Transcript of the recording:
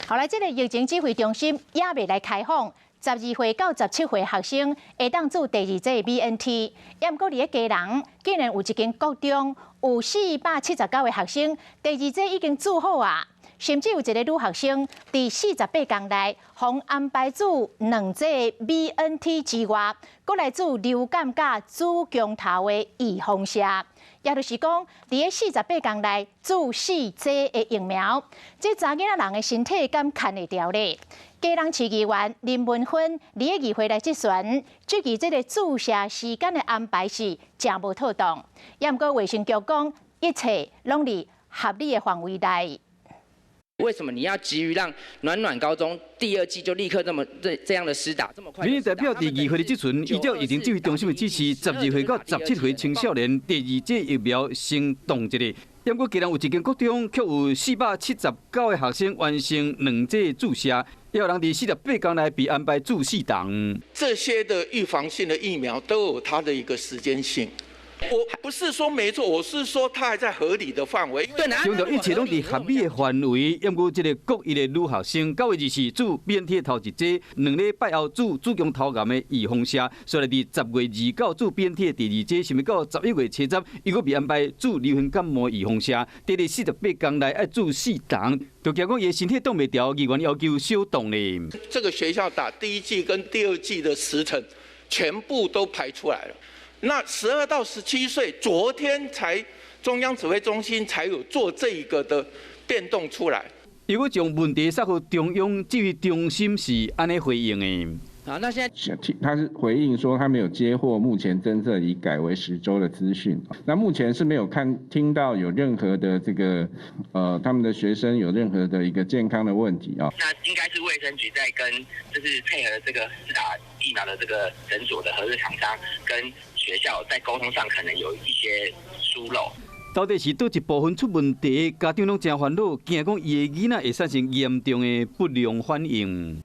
後來，這个疫情指揮中心也未來開放，12歲到17歲學生會當注第二劑 BNT。也毋過佇咧基隆，竟然有一間國中有479個學生第二劑已經注好啊，甚至有一个女學生佇48工內，予安排注兩劑 BNT 之外，閣來注流感佮子宮頭的預防射。也就是講，佇咧48工內注四劑的疫苗，這查囡仔人的身體敢牽會牢咧？基隆市議員林文芬佇咧議會內質詢，質疑這个注射時間的安排是誠無妥當。也毋過衛生局講，一切攏佇合理的範圍內。為什麼你要急於讓暖暖高中第二劑就立刻這麼這樣的施打這麼快？民意代表佇議會的質詢，依照疫情指揮中心的指示，12歲到17歲青少年第二劑疫苗先凍一下。不過，基隆有一間國中，卻有479個學生完成兩劑注射，也有人佇48工內被安排注四筒。這些的預防性的疫苗都有它的一個時間性。我不是說沒錯，我是說它還在合理的範圍。對，強調一切攏佇合理的範圍。毋過這个國一的女學生，9月24注 BNT 頭一劑，2禮拜後注子宮頭癌的預防射，所以佇10月29注 BNT 的第二劑，甚至到11月30，伊閣被安排注流行感冒預防射。佇咧48工內愛注四筒，就驚講伊身體擋袂牢，議員要求小凍咧。這個學校打第一劑跟第二劑的時程全部都排出來了。那12到17歲，昨天才中央指揮中心才有做這一個的變動出來。如果將問題送予中央指揮中心是按呢回應的。好，那現在他是回應說他沒有接獲目前偵測已改為10週的資訊。那目前是沒有看聽到有任何的這個他們的學生有任何的一個健康的問題啊。那應該是衛生局在跟就是配合這個施打疫苗的這個診所的合作廠商跟學校在溝通上可能有一些疏漏。到底是佗一部分出問題？家長攏誠煩惱，驚講伊的囡仔會產生嚴重的不良反應。